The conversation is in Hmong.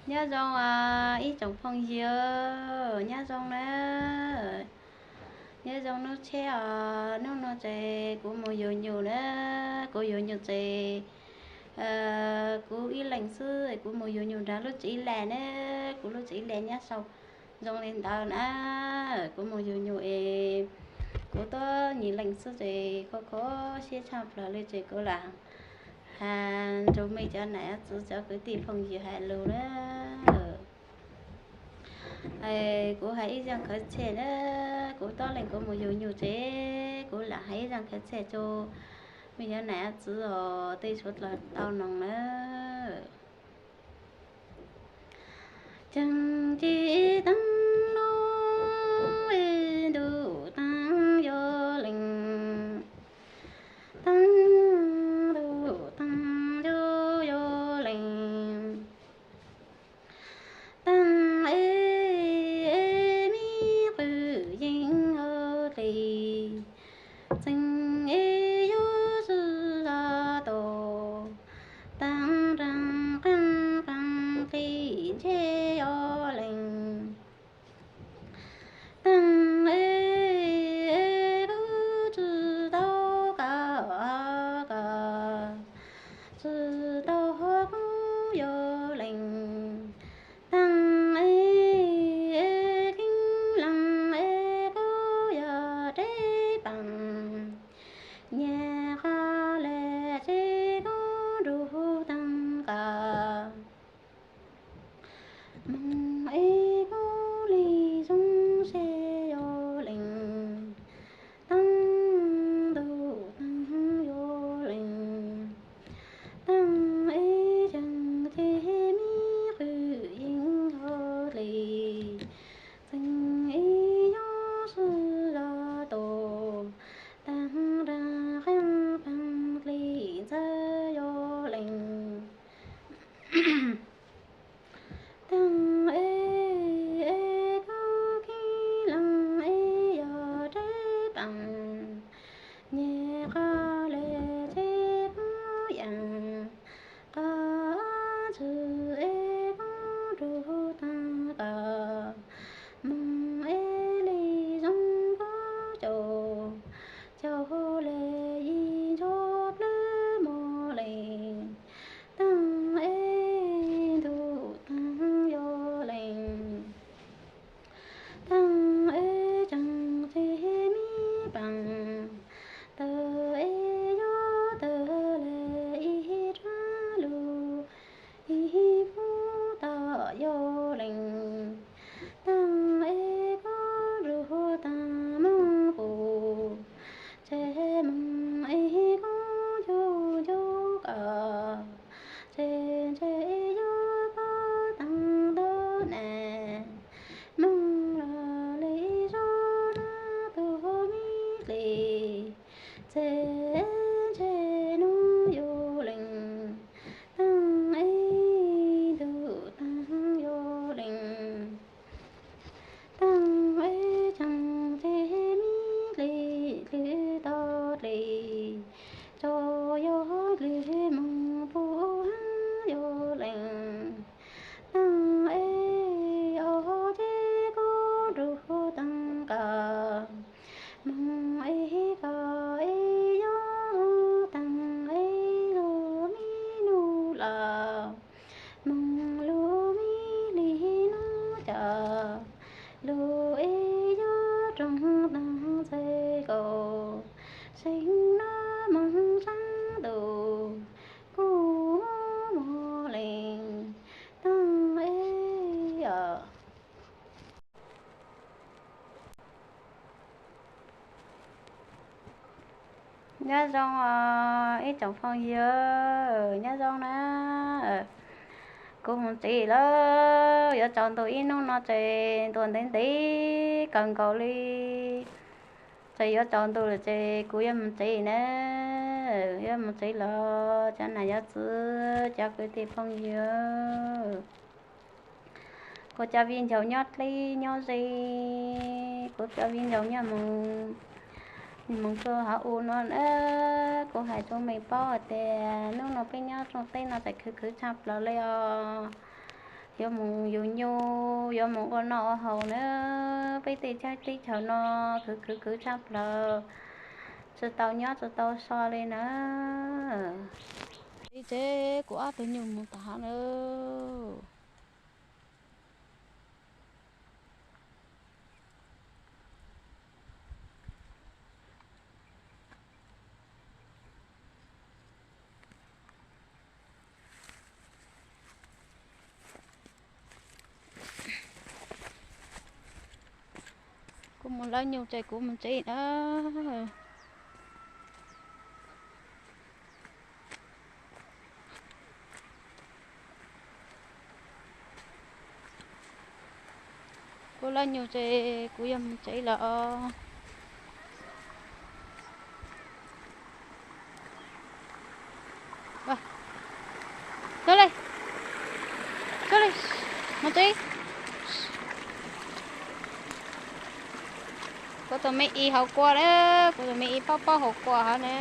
Nyob zoo ib tsoom phooj ywg, nyob zoo na. Nyob zoo hnub tshiab os, hnub no ces kuv mus yug nyuj na, kuv yug nyuj ces kuv ib leeg xwb, kuv mus yug nyuj nrog lub tsev le na, kuv lub tsev le nyob sau zoo li ntawd na. Kuv mus yug nyuj es kuv tuaj ib leeg xwb ces kho kho siab tshaj plaws li ces kuv lam has rau mej cov nam txiv cov kwv tij phooj ywg hais lus na. Kuv hais ib zaj khawv txhia na, kuv tuaj ib leeg kuv mus yug nyuj ces kuv lam hais ib zaj khawv txhia rau mej cov nam txiv os, tej suav dlawg tau noog na. Tseem ceeb taag lug ntuj taag yuav leej, taag ntuj taag ntuj yuav leej, taag ib me qwj yeej hab dli, txeeg ib yuav swb zog tau, taag nraag qaab qaag qi ntshe yuav leej, taag ib kub tsi tau koj, koj tsi tau hov kub yuav leej, taag ib keeb leej ib kub yog reb paam, nyag qhov le tsi kub nrug taag koj, moog ib kub le zoo se yuav leej, taag ntuj taag yuav leej, taag ib tseeg teg me qwj yeej hab dli, txeeg ib yuav swb zog tau, taag nraag qaab qaag dli ntxawg yuav leej, taag ib kub keeb leej ib yog reb paam, nyag qhov le tsi kub yeej, qhov tsi ib kub nrug taag koj, moog ib le zoo kub caum, caum le yim ntsho plawg mog leej, taag ib ntuj taag yuav leej, taag ib tseeg teg me paam, tawg ib yuav tawg le ib rab lug, ib pub tom yuav leej, taag ib kub nrug taag moog pum, tse moog ib kub ncu ncu koj, tse ntshe yuav koj taag ntuj na, moog lug le ib zog nab tug me dli, tse ntshe nuav yuav leej, taag ib ntuj taag yuav leej, taag ib tseeg teg me dli dlwg tog dli, tso yuav dlwg moog pum haab yuav leej, taag ib ob teg kub nrug taag koj, moog ib koj ib yuav taag ib lug me nub los, moog lug me li nub cov, lug ib yuav roog taag ntxeg kaum, seev nub moog saab ntuj kuj mog leej, taag ib os. Nyob zoo os ib tsoom phooj ywg, nyob zoo na. Kuv mus tsev lawm, yuav tsaus ntuj ib hnub no ces ntuj ntev ntev kawg nkaus li. Ces yuav tsaus ntuj lawm ces kuv yuav mus tsev na, yuav mus tsev lawm cov nam cov txiv cov kwv tij phooj ywg. Kuv cov viv ncaus nyob dleb nyob ze, kuv cov viv ncaus nyob moog, moog rua hauv u no na, kuv hais rua mej paub hais tias hnub no peb nyob rooj teb no txawm khwv khwv tshaj plaws li os. Yuav mus yug nyuj, yuav mus ua noj ua haus na. Peb tej teb chaws no khwv khwv khwv tshaj plaws, tsis tau nyob tsis tau so li na. Li ces kuv ob tug nyuj mus tom hav lawm. Kuv mus lawv nyuj ces kuv mus tsev na. Kuv lawv nyuj ces kuv yuav mus tsev lawm os. Tuaj li, tuaj li, mus tsev. Kuv tus me i hauv kua na, kuv tus me i paub paub hauv kua hov na.